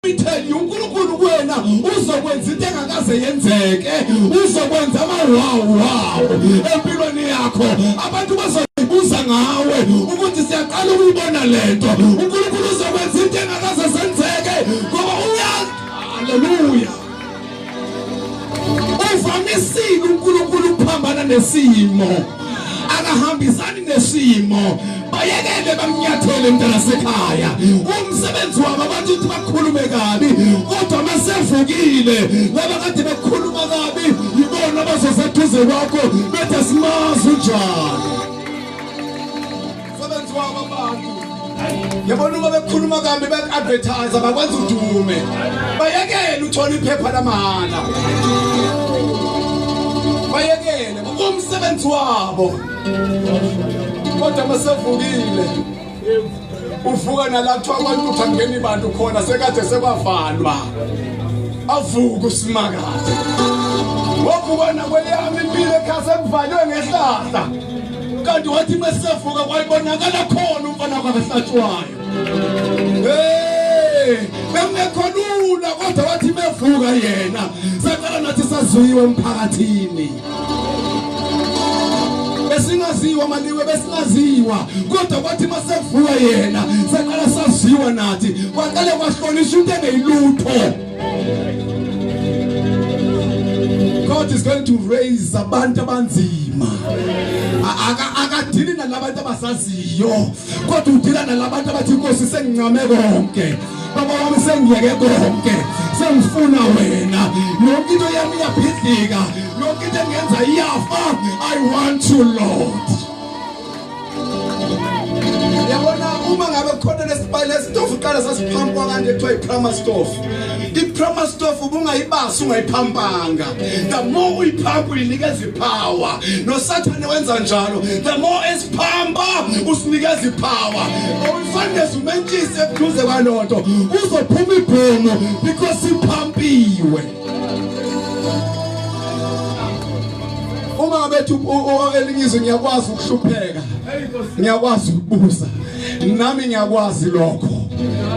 Me tell you, uNkulunkulu kuwena uzokwenza into engakaze yenzeke, uzokwenza ama-wow wow empilweni yakho. Abantu bazoyibuza ngawe ukuthi siyaqala ukuyibona lento. UNkulunkulu uzokwenza into engakaze zenzeke ngoba uyazi. Haleluya! Uvamisile uNkulunkulu ukuphambana nesimo, akahambisani nesimo. Bayekele bamnyathele mntanasekhaya, umsebenzi wabo abantu ukuthi bakhulume kabi, kodwa masevukile laba kade bekhuluma kabi yibona abazoseduze kwakho bethi asimazi unjani. Umsebenzi wabo abantu yabona uma bekhuluma kabi baku-advertise bakwenza udume, bayekele uthole iphepha lamahhala, bayekele umsebenzi wabo. Kodwa masevukile uvuka nala kuthiwa abantu ukuthi angeni bantu khona sekade sekwavalwa, avuka uSimakade. Wavuka nakweyami impilo ekhaya sekuvalwe ngehlahla, kanti wathi mesevuka kwayibonakala khona umfana kwakahlatshwayo. Hey, bekungekho lula, kodwa wathi mevuka yena saqala nathi saziwe emphakathini. Besingaziwa maliwe, besingaziwa, kodwa kwathi masevuka yena saqala saziwa nathi, kwaqale kwahlonishwa into engeyilutho. God is going to raise abantu abanzima. Akadili nalabantu abasaziyo, kodwa udila nalabantu abathi Nkosi sengincame konke, baba wami sengiyeke konke, sengifuna wena, yonke into yami iyaphidlika, yonke into engenza iyafa, I want you Lord. Yabona uma ngabe khona lesibali lesitofu qala sasiphampwa kanje kuthiwa i-primer stove. I-primer stove ubungayibasi ungayiphampanga, the more uyiphampa uyinikeza ipower. Nosathane wenza njalo, the more esiphampa usinikeza ipower. Awufanele umentshise eduze kwalonto, kuzophuma ibhomu because siphampiwe. Uma ngabe ethi elinye izwe, ngiyakwazi ukuhlupheka, ngiyakwazi ukubuza, nami ngiyakwazi lokho,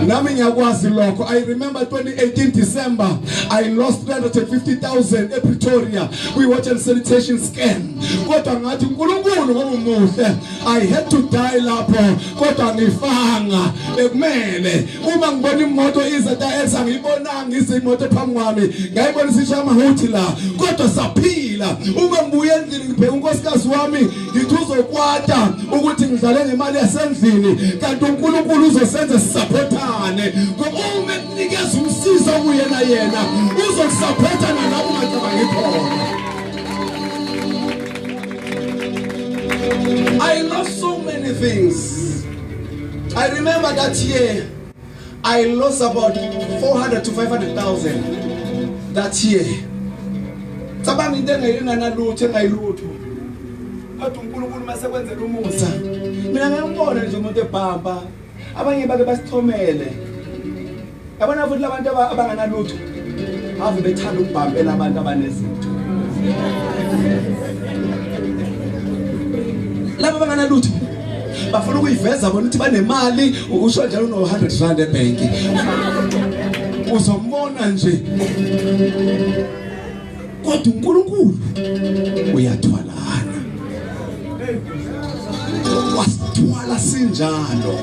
nami ngiyakwazi lokho. I remember 2018 December, I lost 350,000 ePretoria kwi-water and sanitation scam, kodwa ngathi uNkulunkulu ngoba umuhle, I had to die lapho, kodwa ngifanga bekumele uma ngibona imoto iza ta ex, angiyibonanga ize imoto phambi kwami, ngayibona isisha amahuthi la, kodwa saphila. Uma ngibuye endlini ngibheka unkosikazi wami, ngithi uzokwata ukuthi ngidlale ngemali yasendlini, kanti uNkulunkulu uzosenza sisupportane, ngoba uma ekunikeza umsizo kuyena, yena uzokusupporta nalapho ungacabangi khona. I lost so many things. I remember that year I lost about 400 to 500,000 that year. Cabanga into engayinganalutho, engayilutho. Kodwa uNkulunkulu mase kwenzela umusa. Mina ngeke ngibone nje umuntu ebhampa. Abanye bake basichomele. Yabona futhi labantu abanganalutho ave bethanda ukubhampela abantu abanezinto. Laba abanganalutho bafuna ukuyiveza bona ukuthi banemali, usho njalo uno 100 rand ebhenki. Uzombona nje. Kodwa uNkulunkulu uyathwalana. Wasithwala sinjalo.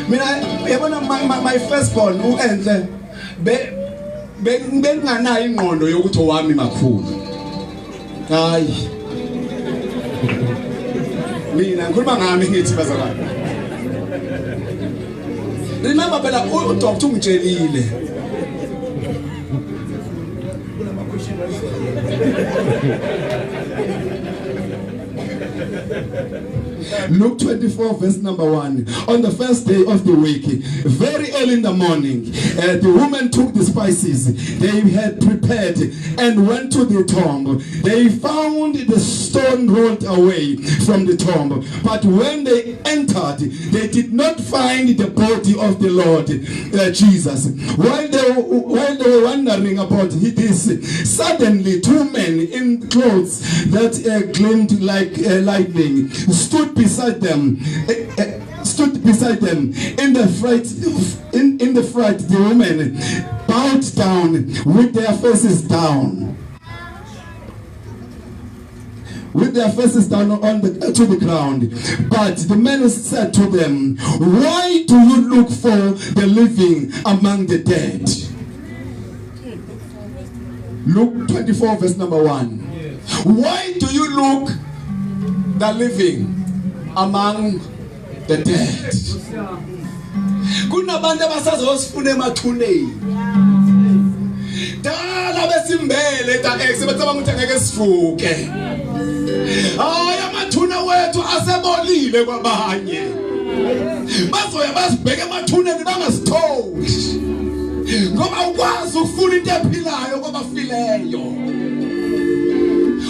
Mina yabona my first born uEnhle be benginganayo ingqondo yokuthi owami makhulu. Hayi. Mina ngikhuluma ngami ngithi bazalwane. Remember phela udoctor ungitshelile. Luke 24 verse number 1. On the first day of the week, very early in the morning, the women took the spices they had prepared and went to the tomb. They found the stone rolled away from the tomb. But when they entered, they did not find the body of the Lord Jesus. While they were wondering about this, suddenly two men in clothes that gleamed like lightning stood beside them. stood beside them. In the fright in, in the fright the women bowed down with their faces down. With their faces down on the to the ground. But the men said to them, "Why do you look for the living among the dead?" Luke 24 verse number 1. Why do you look the living among the dead? Kunabantu abasazosifuna emathuneni. Dala besimbele ta ex becabanga ukuthi angeke sivuke. Hayi, amathuna wethu asebolile kwabanye. Bazoya basibheke emathuneni bangasitholi. Ngoba ukwazi ukufuna into ephilayo kwabafileyo.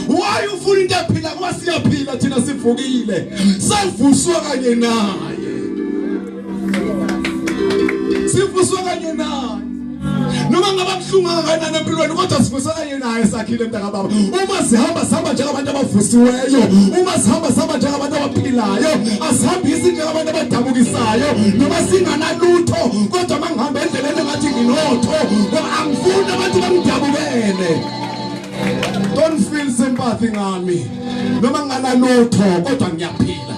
Why ufuna into ephila kuba siyaphila thina sivukile? Savuswa kanye naye. Sivuswa kanye naye. Noma ngaba buhlungu kangakanani empilweni kodwa sivuswa kanye naye sakhile mntaka baba. Uma sihamba sihamba njengabantu abavusiweyo, uma sihamba sihamba njengabantu abaphilayo, asihambisi njengabantu abadabukisayo noma singanalutho kodwa mangihamba endleleni ngathi nginotho ngoba angifuni abantu bangidabukele. Don't feel sympathy ngami. Noma nginganalutho kodwa ngiyaphila.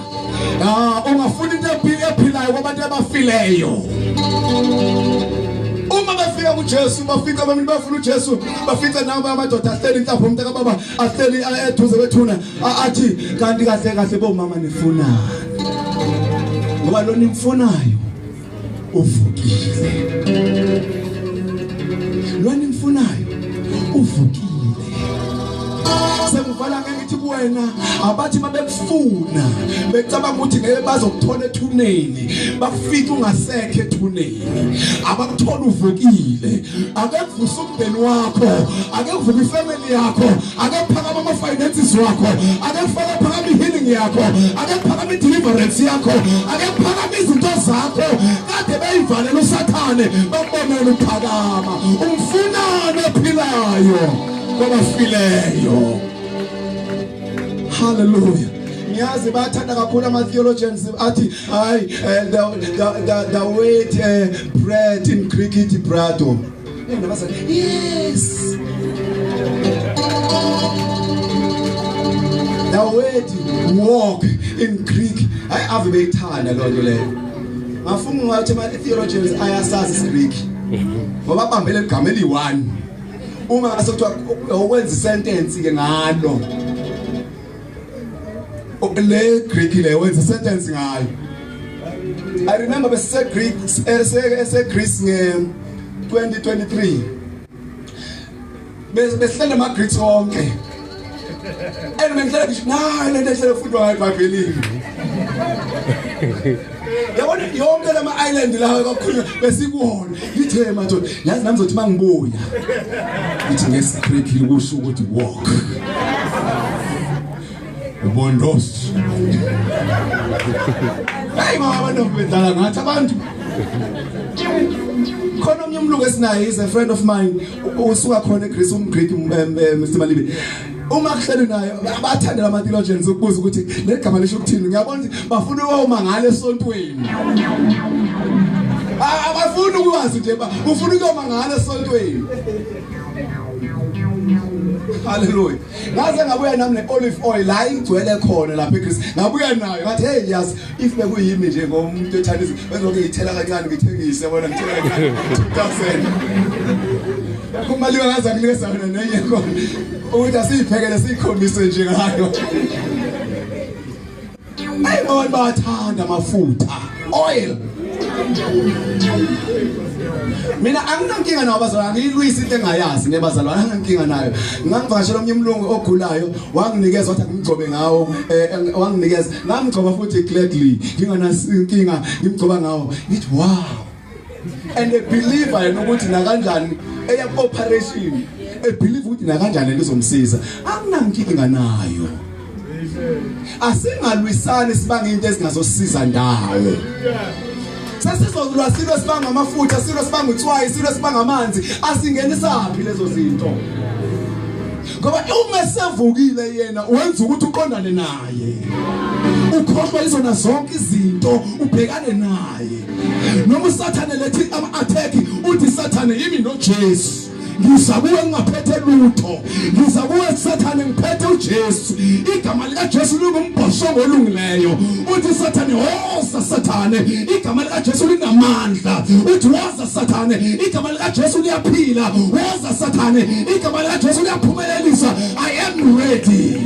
Ah, ungafuna into ephilayo kwabantu abafileyo. Uma befika kuJesu bafika abantu bafuna uJesu bafica nabo amadoda ahleli inhlapho umntaka baba ahleli eduze kwethuna athi kanti kahle kahle bomama nifunani ngoba lo nimfunayo uvukile lo nimfunayo uvukile sekuvala ngeke ngithi kuwena abathi mabekufuna becabanga ukuthi ngeke bazokuthola ethuneni bakufica ungasekho ethuneni abakuthola uvukile ake kuvusa umndeni wakho ake kuvuka ifamily yakho ake kuphakama ama finances wakho ake kufaka phakama ihealing yakho ake kuphakama ideliverance yakho ake kuphakama izinto zakho kade beyivalela usathane bakubonela uphakama umfunane ophilayo kwabafileyo. Hallelujah. Ngiyazi bayathanda kakhulu ama theologians athi hayi the word bread in Greek it brado. Yes. The word walk in Greek hayi ave beyithanda loo nto leyo. Ngafunga ngathi ama theologians ayasazi isiGreek. Ngoba bambele igama eli-1. Uma ngase kuthiwa ukwenza isentence ke ngalo. Le Greek le wenza sentence ngayo. I remember besise Greek ese Greece nge 2023. Besihlele ama Greeks wonke. And bengihlala ngisho nayi lento ehlele kufundwa ngayo eBhayibhelini. Yabona yonke lama island lawa kakhulu besikuwona. Ngithe madoda yazi nami ngizothi mangibuya. Ngithi ngesiGreek kusho ukuthi walk. Ubondos. Hayi mama abantu bedlala ngathi abantu. Khona omnye umlungu esinaye is a friend of mine usuka khona eGreece umGreek Mr Malibi. Uma kuhleli naye abathandela ama theologians ukubuza ukuthi le gama lisho ukuthini ngiyabona ukuthi bafuna ukuyoma ngale esontweni. Abafuni ukwazi nje ufuna ukuyoma ngale esontweni. Hallelujah. Ngaze ngabuya nami ne-olive oil la igcwele khona lapha eGreece. Ngabuya nayo ngathi hey yazi if bekuyimi nje ngomuntu ethanda izinto bengizoke ngithela kancane ngithengise yabona ngithela kancane 2000. Kumaliwe ngaze akunikeza wena nenye khona ukuthi asiyiphekele siyikhombise nje ngayo. Hayi abantu bayathanda amafutha oil. Mina anginankinga nawo bazalwane angiyilwisi into engayazi nebazalwane anginankinga nayo. Ngangivakashela omnye umlungu ogulayo wanginikeza wathi angimgcobe ngawo wanginikeza ngamgcoba futhi gladly nginganankinga ngimgcoba ngawo ngithi wow. And a believer yena ukuthi nakanjani eya operation e believe ukuthi nakanjani lizomsiza anginankinga nayo. Asingalwisani sibanga into ezingazosiza ndawo. Sesizolwa silwe sibanga amafutha silwe sibanga utswayi silwe sibanga amanzi asingenisaphi lezo zinto. Ngoba uma esevukile yena wenza ukuthi uqondane naye. Ukhohlwa izona zonke izinto ubhekane naye. Noma uSathane lethi ama attack uthi Sathane yimi noJesu. Ngiza kuwe ngingaphethe lutho. Ngiza kuwe Sathane ngiphethe uJesu. Igama likaJesu lingumbhoshongo olungileyo. Uthi Sathane woza Sathane, igama likaJesu linamandla. Uthi woza Sathane, igama likaJesu liyaphila. Woza Sathane, igama likaJesu liyaphumelelisa. I am ready.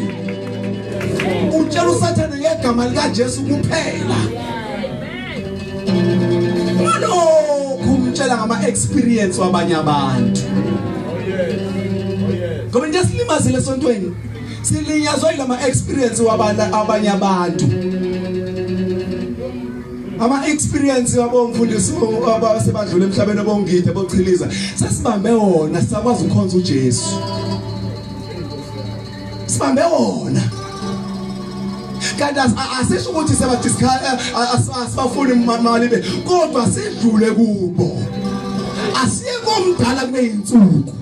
Utshela uSathane ngegama likaJesu kuphela. Ngalokhu umtshela ngama experience wabanye abantu. Ngoba into esilimazile esontweni silinyazwa yilama experience wabantu abanye abantu. Ama experience wabo mfundisi abasebadlula emhlabeni obongide bochiliza sesibambe wona sakwazi ukukhonza uJesu. Sibambe wona. Kanti asisho ukuthi seba asibafuni imali be kodwa sidlule kubo. Asiye komdala kuneyinsuku.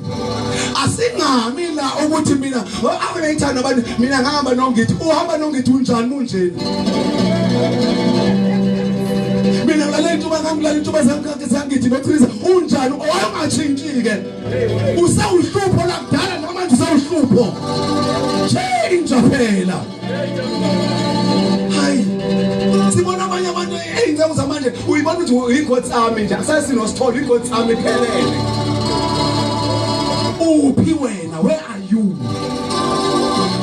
Asingami la ukuthi mina ave ngithanda abantu mina ngihamba nongithi uhamba nongithi unjani unjeni. Mina ngilale intuba ngangilala intuba zangithi nochiliza unjani owangatshintshi ke. Usewuhlupho lakudala namanje usewuhlupho. Change phela. Hayi. Sibona abanye abantu ey'nceku zamanje uyibona ukuthi iGod's army nje asesinosithola iGod's army iphelele. Uphi wena? Where are you?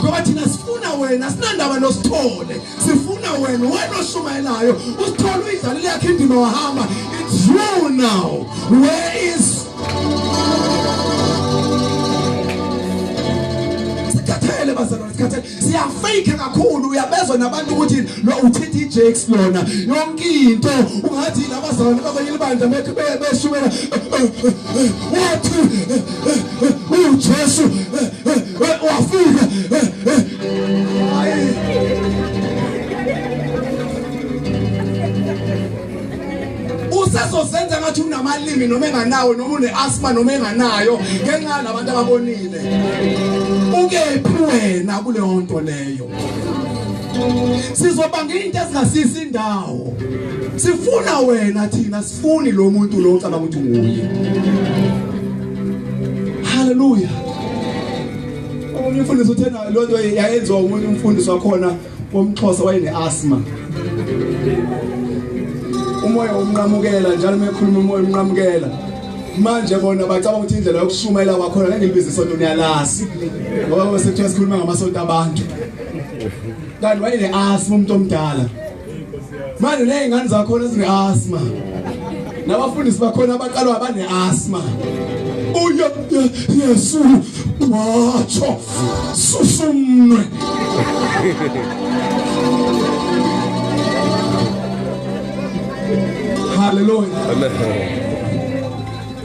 Ngoba thina sifuna wena sinandaba nosithole. Sifuna wena wena oshumayelayo usithole uyidlalile yakhe indima wahamba. It's you now. Where is Sikhathele bazalwane sikhathele siyafake kakhulu uyabezwa nabantu ukuthi lo uthinta iJakes lona yonke into ungathi labazalwane bakwenye ibandla beshumela wathi uJesu wafika Usezozenza ngathi unamalimi noma enganawo noma une-asthma noma enganayo ngenxa yalabantu ababonile. Ukephi wena kuleyo nto leyo? Sizobanga into ezingasisi indawo. Sifuna wena thina sifuni lo muntu lo ocabanga ukuthi nguye. Hallelujah. Omunye umfundisi uthe na lo nto yayenziwa umuntu umfundisi wakhona womXhosa wayene-asthma. Umoya umnqamukela njalo uma ekhuluma umoya umnqamukela. Manje bona bacabanga ukuthi indlela yokushumayela kwakhona ngeke ngilibize isonto niyalazi. Ngoba bese kuthiwa sikhuluma ngamasonto abantu. Kanti wayene-asthma umuntu omdala. Manje nezingane zakhona zine-asthma. Nabafundisi bakhona abaqalwa bane-asthma. Uye Yesu watsho susumnwe. Hallelujah. Amen.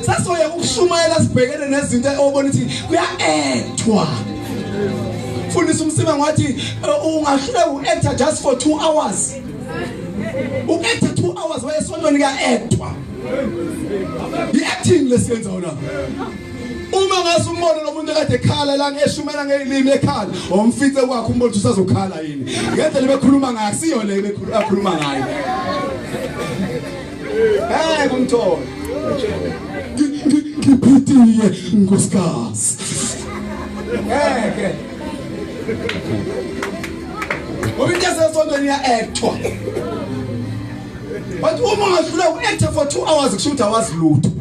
Sasoya ukushumayela sibhekene nezinto obona ukuthi kuya-actwa. Fundisa umsima ngathi ungahluleka u-actor just for 2 hours. U-actor 2 hours wayesontweni kuya-actwa. I-acting lesiyenza wona. Uma ngase umbone lo muntu kade ekhala la ngeshumela ngezilimi ekhala, omfice kwakhe umbone ukuthi usazokhala yini. Ngendlela bekhuluma ngayo akusiyo le bekhuluma ngayo. Hey kumthola. Ngiphithile nkosikazi. Ngeke. Ngoba into yasesontweni iya-actwa. But uma ungadlula u-actor for 2 hours kusho ukuthi awazi lutho.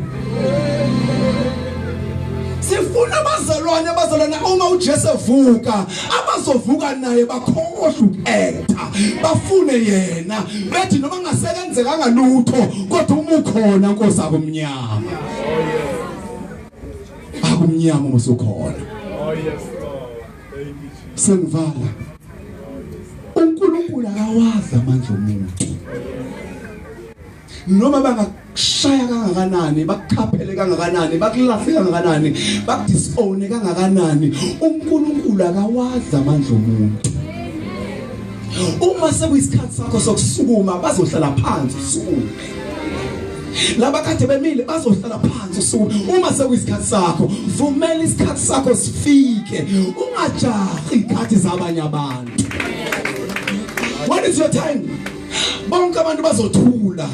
Sifuna abazalwane abazalwane uma uJesu evuka abazovuka naye bakhohlwe uku-actor bafune yena bethi noma ngasekenzekanga lutho kodwa uma ukhona Nkosi akumnyama akumnyama uma usukhona. Sengivala uNkulunkulu akawazi amandla omuntu noma bangakushaya kangakanani bakukhaphele kangakanani bakulahle kangakanani bakudisowne kangakanani uNkulunkulu akawazi amandla omuntu. Uma sekuyisikhathi sakho sokusukuma bazohlala phansi usukume. Laba kade bemile bazohlala phansi usukume. Uma sekuyisikhathi sakho vumela isikhathi sakho sifike, ungajahi ikhathi zabanye abantu. When When it's your time, bonke abantu bazothula.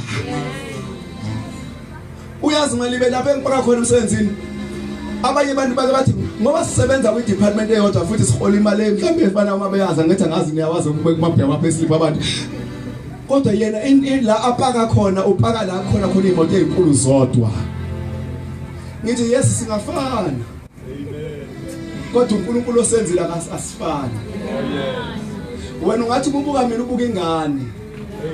Uyazi malibe lapha engipaka khona emsebenzini, abanye abantu bake bathi ngoba sisebenza kwi department eyodwa futhi sihola imali mhlawumbe efana, uma beyazi, ngithi angazi, niyawazi kumabheka ama payslip abantu, kodwa yena la apaka khona, upaka la khona khona imoto ezinkulu zodwa. Ngithi yes, singafana, kodwa uNkulunkulu osenzile asifani. Wena ungathi ubuka mina, ubuka ingane,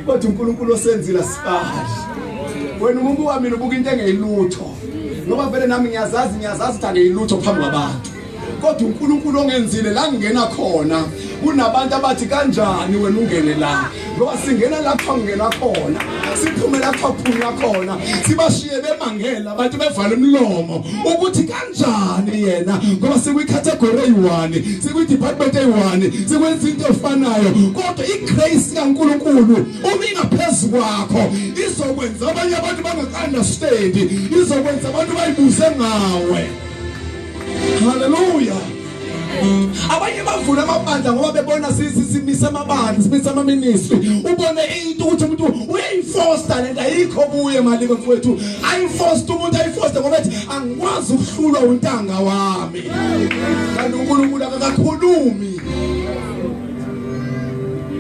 kodwa uNkulunkulu osenzile asifani. Wena ubuka mina, ubuka into engeyilutho, ngoba vele nami ngiyazazi, ngiyazazi ukuthi angeyilutho phambi kwabantu, kodwa uNkulunkulu ongenzile la ngingena khona, kunabantu abathi kanjani wena ungene la, ngoba singena lapho ngena khona, siphume lapho phunywa khona, sibashiye bemangela abantu, bevala umlomo ukuthi kanjani yena, ngoba sikwi-category eyi-1, sikwi-department eyi-1, sikwenza into efanayo, kodwa i-grace kaNkulunkulu uma ingaphezu kwakho izokwenza abanye abantu bangaka-understand, izokwenza abantu bayibuze ngawe. Haleluya! Abanye bavula amabandla ngoba bebona simise amabandla, simise ama-ministry. Ubone into ukuthi umuntu uyayifosta lento, ayikho kuye mali mfowethu, ayifosta umuntu, ayifosta ngoba ethi angikwazi ukuhlulwa untanga wami, kanti uNkulunkulu akakakhulumi.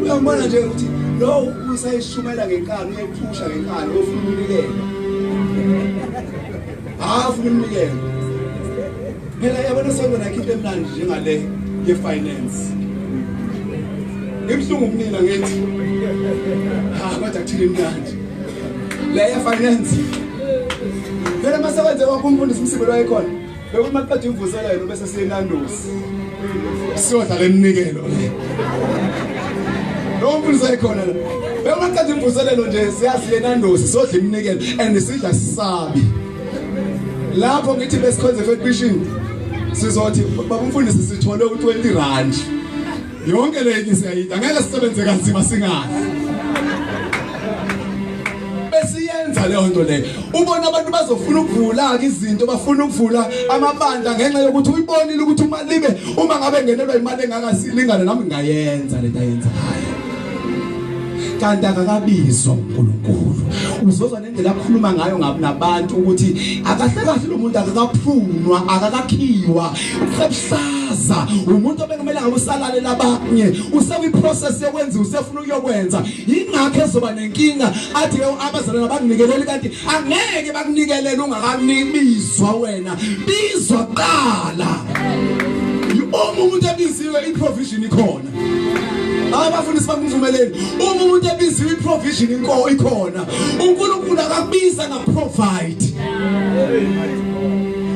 Uyambona nje ukuthi lo usayishumela ngenkani, uyayiphusha ngenkani, ufuna umnikelo, ha, ufuna umnikelo phela. Yabona, sonke nakho into emnandi njengale ye-finance ibuhlungu kunina, ngithi ha, kodwa kuthini, imnandi le ye-finance phela. Masebenze wonke umfundisi umsibelo wayekhona, bekuthi maqeda imvuselelo bese siye eNandos siyodlala eminikelo le. Lo mfundisi wayekhona la, bekumaqeda imvuselelo nje siyasiye eNandos siyodla iminikelo, and sidla sisabi lapho. Ngithi besikhonze Faith Mission, sizothi baba umfundisi sithole u20 rand, yonke le siyayida, ngeke sisebenze kanzima singazi. Besiyenza leyo nto leyo. Ubona abantu bazofuna ukuvula ke izinto, bafuna ukuvula amabandla ngenxa yokuthi uyibonile ukuthi uMalibe uma ngabe ngenelwa imali engakasilingana nami, ngayenza lento ayenzayo, kanti akakabizwa uNkulunkulu. Uzozwa nendlela akhuluma ngayo nabantu ukuthi akahle kahle lo muntu akakaphunwa, akakakhiwa, usebuhlaza. Umuntu obekumele ngabe usalalela abanye, usekwi process yokwenza, usefuna ukuyokwenza, ingakho ezoba nenkinga, athi abazalwane banginikeleli, kanti angeke bakunikelele ungakanibizwa wena. Bizwa kuqala. Uma umuntu ebiziwe, i-provision ikhona. Abafundisi bakumvumeleni, uma umuntu ebiziwe, i-provision inko ikhona. uNkulunkulu akakubiza nga-provide.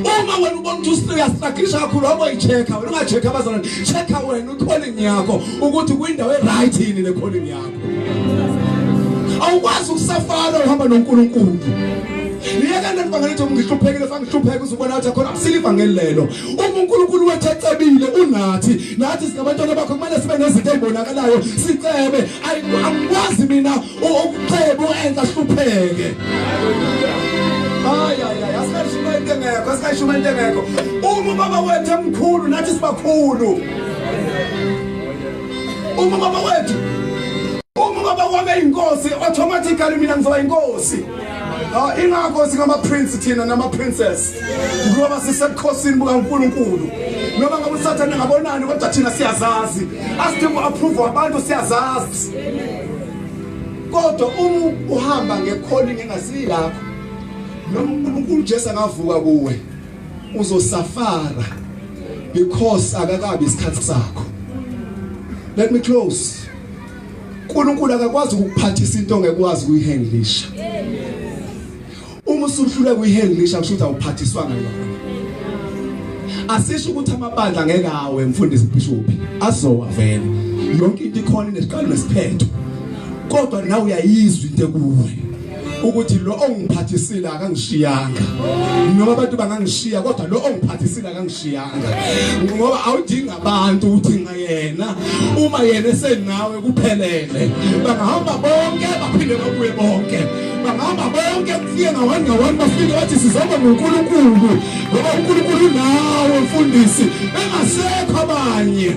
Uma wena ubona ukuthi uyastrugglisha kakhulu, awuyi-check-a wena, unga-check abazalwane, check-a wena i-calling yakho ukuthi kwindawo e-right yini le calling yakho. Awukwazi ukusafara uhamba noNkulunkulu. Liyeke leli vangeli ethi ngihluphekile, fange ngihlupheke, uzubona ukuthi khona akusile ivangeli lelo. Uma uNkulunkulu wethu ecebile, unathi, nathi singabantwana bakho, kumele sibe nezinto ezibonakalayo, sicebe. Angikwazi mina ukuceba uenza hlupheke. Hayi hayi, asikayishuma into engekho, asikayishuma into engekho. Uma ubaba wethu emkhulu, nathi sibakhulu. Uma ubaba wethu, uma ubaba wami eyinkosi, automatically mina ngizoba inkosi. Ah, ingakho singama prince thina nama princess, ngoba sisebukhosini bukaNkulunkulu. Noma ngabe uSathane ngabonani, kodwa thina siyazazi, asidinga approve abantu, siyazazi. Kodwa uma uhamba nge-calling engasiyakho, noma uNkulunkulu Jesu angavuka kuwe, uzosafara because akakabi isikhathi sakho. Let me close. uNkulunkulu akakwazi ukukuphathisa into ongekwazi ukuyihandlisha. Uma usuhluleka ukuyihandlisha, kusho ukuthi awuphathiswanga yona. Asisho ukuthi amabandla ngeke awe, mfundisi, bishop, azowa vele, yonke into ikhona inesiqalo nesiphetho, kodwa nawe uyayizwa into ekuwe ukuthi lo ongiphathisile akangishiyanga. Noma abantu bangangishiya, kodwa lo ongiphathisile akangishiyanga, ngoba awudinga abantu, udinga yena. Uma yena esenawe, kuphelele. Bangahamba bonke, baphinde babuye bonke, bangahamba bonke, kufike ngawani ngawani, bafike bathi sizoba nguNkulunkulu, ngoba uNkulunkulu unawe mfundisi, bengasekho abanye.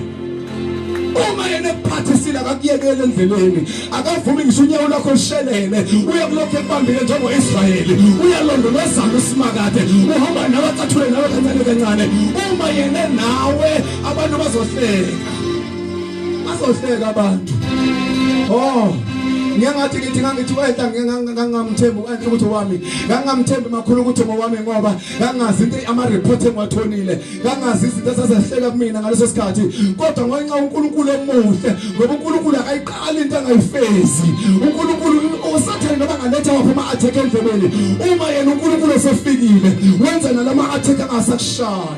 Uma yena ekuphathisile akakuyekele endleleni, akavumi ngisho unyawo lwakho lushelele, uya kulokhu ekubambile njengo-Israyeli, uyalondolozana usimakade, uhamba nawe acathule nawe kancane kancane. Uma yena nawe abantu bazohleka, bazohleka abantu. Oh, ngiyangathi ngithi ngangithi wehla ngangamthembi u-Anhle ukuthi owami, ngangamthembi makhulu ukuthi ngowami, ngoba ngangazi into ama-report engiwatholile, ngangazi izinto ezazehlela kumina ngaleso sikhathi. Kodwa ngenxa uNkulunkulu emuhle, ngoba uNkulunkulu akayiqali into angayifezi. uNkulunkulu usathane noma ngaletha wapha ama-attack endlebeni, uma yena uNkulunkulu esefikile wenza nalama attack angasakushaya.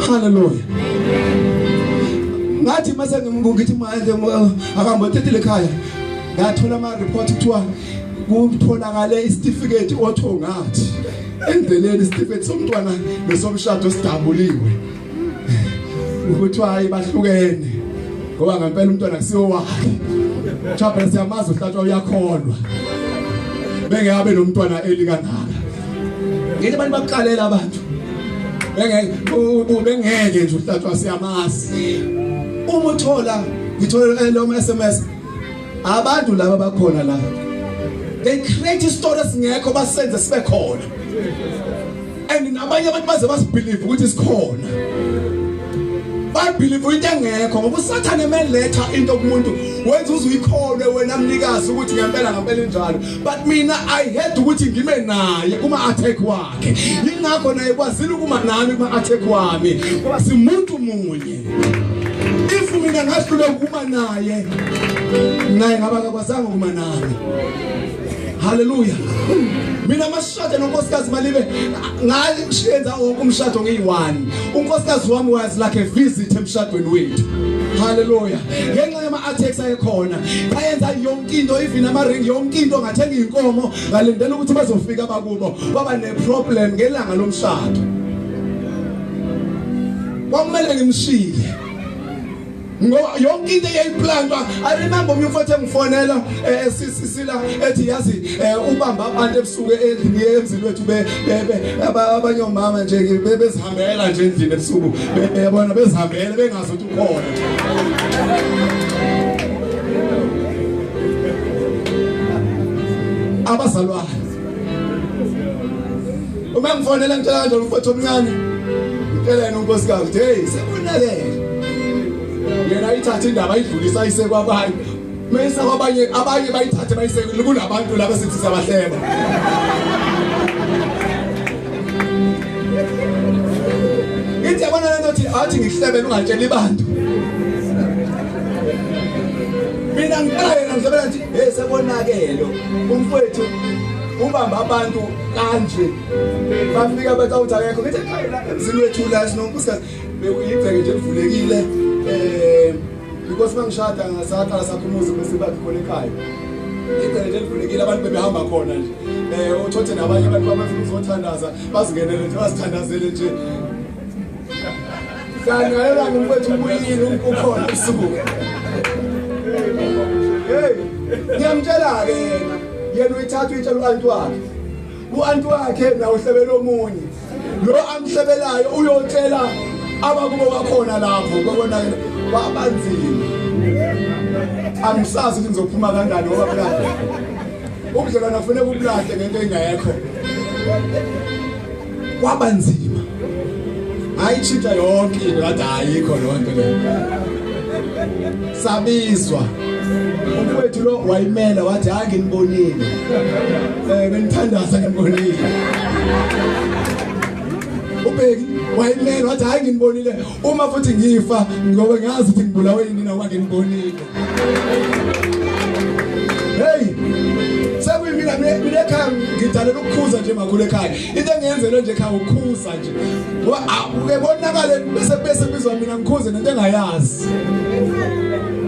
Hallelujah. Ngathi mase ngithi manje akambothetile ekhaya, ngathola ama report kuthiwa kutholakale isitifiketi othongathi endleleni, isitifiketi somntwana nesomshado sidabuliwe, ukuthi hayi bahlukene, ngoba ngempela umntwana kusiwo wakhe. Cha phela siyamazi uhlatshwa uyakholwa, bengeke abe nomntwana eli kangaka. Ngithi abantu bakuqalela abantu bengeke bengeke nje uhlatshwa siyamazi. Uma uthola ngithola lo SMS, abantu laba bakhona la, they create istory esingekho basenze sibe khona, and nabanye abantu baze basibelieve ukuthi sikhona, bayibelieve into engekho, ngoba uSathane emeletha into kumuntu wenza uze uyikholwe wena mnikazi ukuthi ngempela ngempela injalo. But mina I had ukuthi ngime naye kuma attack wakhe, ingakho naye kwazile ukuma nami kuma attack wami, ngoba simuntu munye. If mina ngahluleka ukuma naye, naye ngaba akakwazanga ukuma nami. Haleluya. Mina masishade nonkosikazi Malibe, ngashiyenza wonke umshado ngiyi-one. Unkosikazi wami was like a visit emshadweni wethu. Haleluya. Ngenxa yama-attacks ayekhona, bayenza yonke into, even ama-ring, yonke into, ngathenga iy'nkomo, ngalindela ukuthi bazofika abakubo, kwaba ne-problem ngelanga lomshado. Kwakumele ngimshiye ngoba yonke into eyayiplantwa. I remember omunye umfowethu engifonela sisila ethi yazi ubamba abantu ebusuku endlini emzini wethu, be abanye omama nje bezihambela nje endlini ebusuku, yabona, bezihambela bengazi ukuthi ukhona. Abazalwane, uma ngifonela ngitshela kanjalo umfowethu omncane, ngitshela yena unkosikazi, hey, sekonakele. Yena ayithathe indaba ayidlulisa ayise kwabanye, mayisa kwabanye, abanye bayithathe bayise kunabantu laba sithi siyabahleba. Ithi yabona lento thi athi ngikuhlebele ungatsheli abantu. Mina ngicela yena ngihlebela ngithi hey, sekonakele umfowethu ubamba abantu kanje, bafika bathi awuthi akekho. Ngithi ekhaya la emzini wethu la sinonkosikazi bekuyigceke nje livulekile, because mangishada ngasaqala sakho umuzi bese bakhe khona ekhaya, igceke nje livulekile, abantu bebehamba khona nje, uthothe nabanye abantu abafuna ukuzothandaza bazingenele nje bazithandazele nje. Kanti ngalelanga umfowethu ubuyile ukhona ebusuku. Hey, ngiyamtshela-ke yena, yena uyithatha uyitshela u-anti wakhe, u-anti wakhe nawo uhlebela omunye, lo amhlebelayo uyotshela abakubo bakhona lapho. Kwabonakele kwabanzima, angisazi ukuthi ngizophuma kanjani, ngoba phela ubudlelwane kufuneka ubulahle ngento engekho. Kwaba nzima, ayitshintsha yonke into, kade ayikho leyo nto leyo. Sabizwa umfowethu lo wayimela, wathi hayi, nginibonile, benithandaza, nginibonile. Ubheki wayimela wathi hayi, nginibonile, uma futhi ngifa ngoba ngazi ukuthi ngibulawe yini noma nginibonile. Hey, sekuyimina mina ekhaya ngidalela ukukhuza nje makhulu ekhaya, into engiyenzelwe nje ekhaya ukukhuza nje, ngoba uke bonakale bese bizwa mina ngikhuze nento engayazi,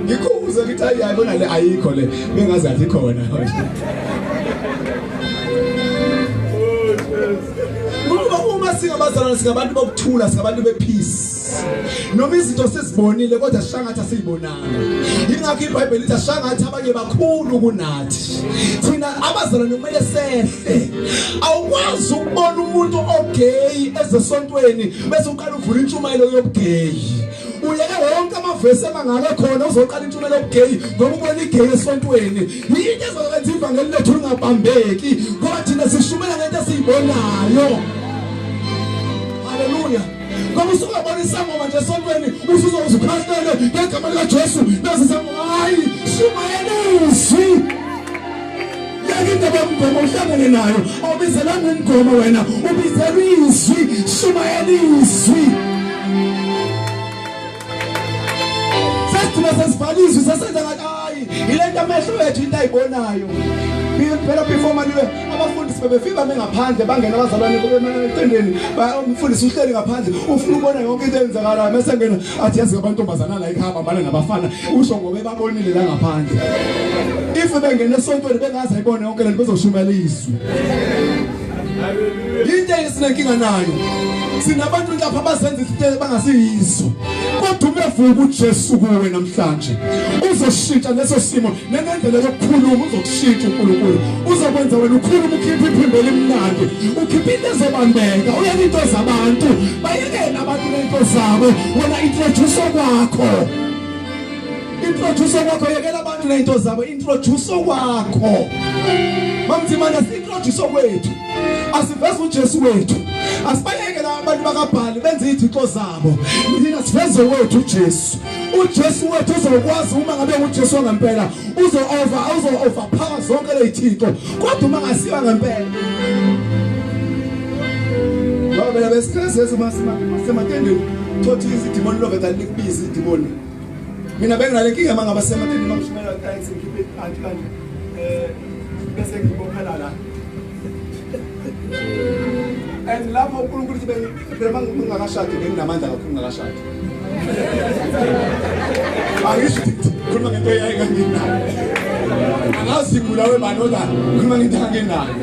ngikhuze ngithi hayi, yabona le ayikho le, bengazi kahle ikhona, ngoba uma singabazalwane singabantu bokuthula, singabantu bepeace. Nkosi. Noma izinto sizibonile kodwa shangathi asizibonanga. Ingakho iBhayibheli lithi shangathi abanye bakhulu kunathi. Thina abazalwane kumele sehle. Awukwazi ukubona umuntu ogay ezesontweni bese uqala uvula intshumayelo yobugay. Uyeke wonke amavesi emangaka khona uzoqala intshumayelo yobugay ngoba ubona igay esontweni. Yinto ezokwenza ivangeli lethu lingabambeki ngoba thina sishumela ngento esiyibonayo. Haleluya. Ngoba usungabona isangoma nje esontweni usuzoze ukhahlele ngegama likaJesu bese isangoma hayi shumayela izwi. Yeke indaba yomgomo uhlangene nayo awubizelanga umgomo wena ubizelwe izwi shumayela izwi. Sesigcina sesibhala izwi sesenza ngathi hayi ile nto amehlo ethu into ayibonayo. Phela before maliwe abafundisi bebefika bengaphandle bangena abazalwane etendeni umfundisi uhleli ngaphandle ufuna ukubona yonke into eyenzakalayo mase ngena athi yazi abantombazana la ekhaya bambana nabafana usho ngoba ebabonile la ngaphandle. If bengena esontweni bengaze ayibone yonke lento bezoshumela izwi. Into esinenkinga nayo sinabantu lapha abazenza izinto bangasiyizo kodwa uma evuka uJesu kuwe namhlanje uzoshintsha leso simo nengendlela yokukhuluma uzokushintsha uNkulunkulu uzokwenza wena ukhulume ukhiphe iphimbo elimnandi ukhiphe into ezobambeka uyeke into zabantu bayekele abantu nento zabo wena introduce kwakho introduce kwakho yekela abantu nento zabo introduce kwakho mamthimane introduce kwethu asiveze uJesu wethu asibayeke la abantu bakabhali benze izithixo zabo thina siveze wethu uJesu uJesu wethu uzokwazi uma ngabe uJesu wangempela uzo over uzo overpower zonke lezithixo kodwa uma ngasiwa ngempela ngoba phela besikhathi sematendeni thothi izidimoni loveta likubiza idimoni mina benginale nkinga uma ngabe sematendeni mangishumela clients ngikhiphe anti kanje eh bese ngibophela la and lapho uNkulunkulu uthi phela mangingakashadi benginamandla kakhulu ngakashadi angisho khuluma ngento eyayinganginayo angazi ngibulawe bani kodwa khuluma ngento anginayo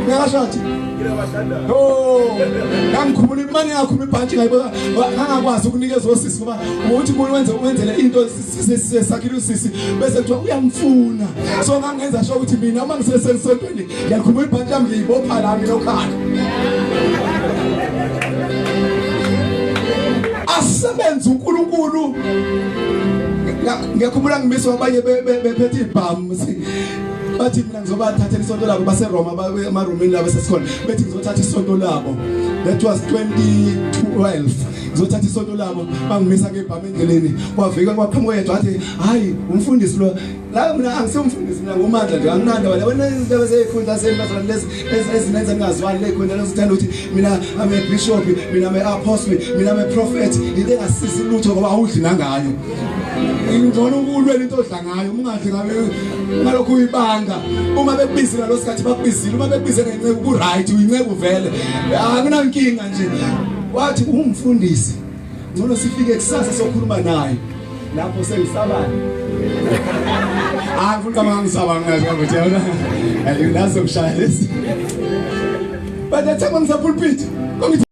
ngakashadi Oh, ngangikhumula imali yakhuma ibhantshi ngayibona ngangakwazi ukunikeza osisi ngoba ukuthi umuntu wenze wenzele into sisi sakhile usisi bese kuthiwa uyamfuna. So ngangenza sure ukuthi mina uma ngisesesontweni ngiyakhumula ibhantshi yami ngiyibopha la mina okhala. Asebenze uNkulunkulu. Ngiyakhumbula ngimiswa abanye bephethe ibhamu bathi mina ngizobathathela isonto labo baseRoma emarumini labo sesikhona bethi ngizothatha isonto labo that was 2012 ngizothatha isonto labo bangimisa ngebhamu endleleni kwavika kwaqhamuka yedwa wathi hayi umfundisi lo la mina angisumfundisi mina ngumandla nje anginandaba la wena izinto zezikhundla seni lezi ezinenza ngingazwani lezikhundla lezithanda ukuthi mina I'm a bishop mina I'm a apostle mina I'm a prophet into engasizi lutho ngoba awudli nangayo ngcono ukulwela into odla ngayo uma ungadli ngabe ngalokhu uyibanga uma bekubizile ngalo sikhathi bakubizile uma bekubize ngenceku ku right uyinceku vele akunankinga nje wathi umfundisi ngcono sifike kusasa sokhuluma naye lapho sengisabani hayi futhi kama ngisaba ngazi ngathi yona ayi nazo ngishaya lesi but the time ngisapulpit.